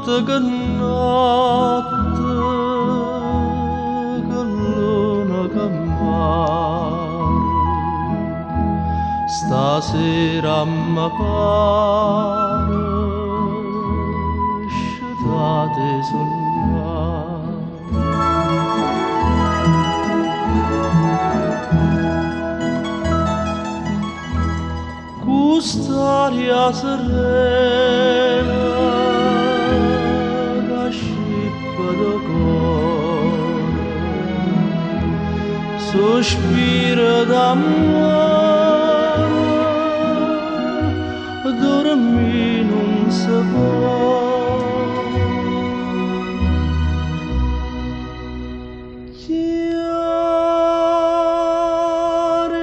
Notte che notte, che luna che mare, stasera mi pare scetate sunnare. Cu st'aria serena ca scippa do core, sospiro d'ammore, dormì nun se pò. Chiare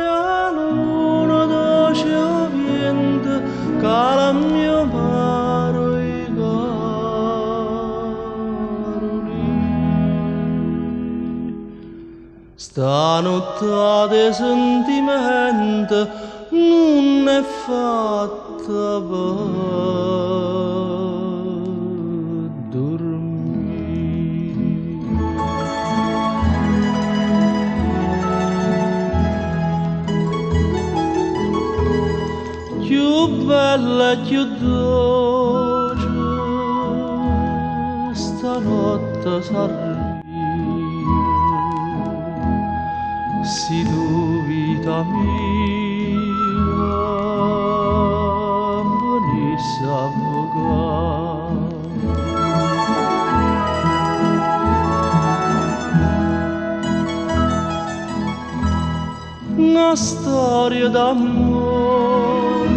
'a luna, doce 'o viento, cala mio mare, oi Carulì. Sta nuttata 'e sentimento nun è fatta pe durmì. Cchiù bella e cchiù doce stanotte sarria si tu, vita mia, venisse a vacà. Na storia d'ammore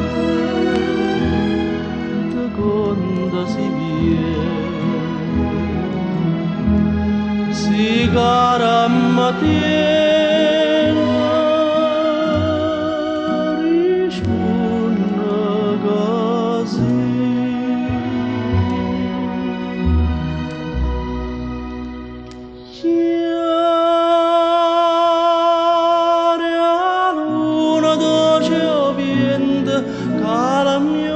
te conto si viene, si cara me tiene, rispunne ca sì. Chiare 'a luna, doce 'o viento, cala mio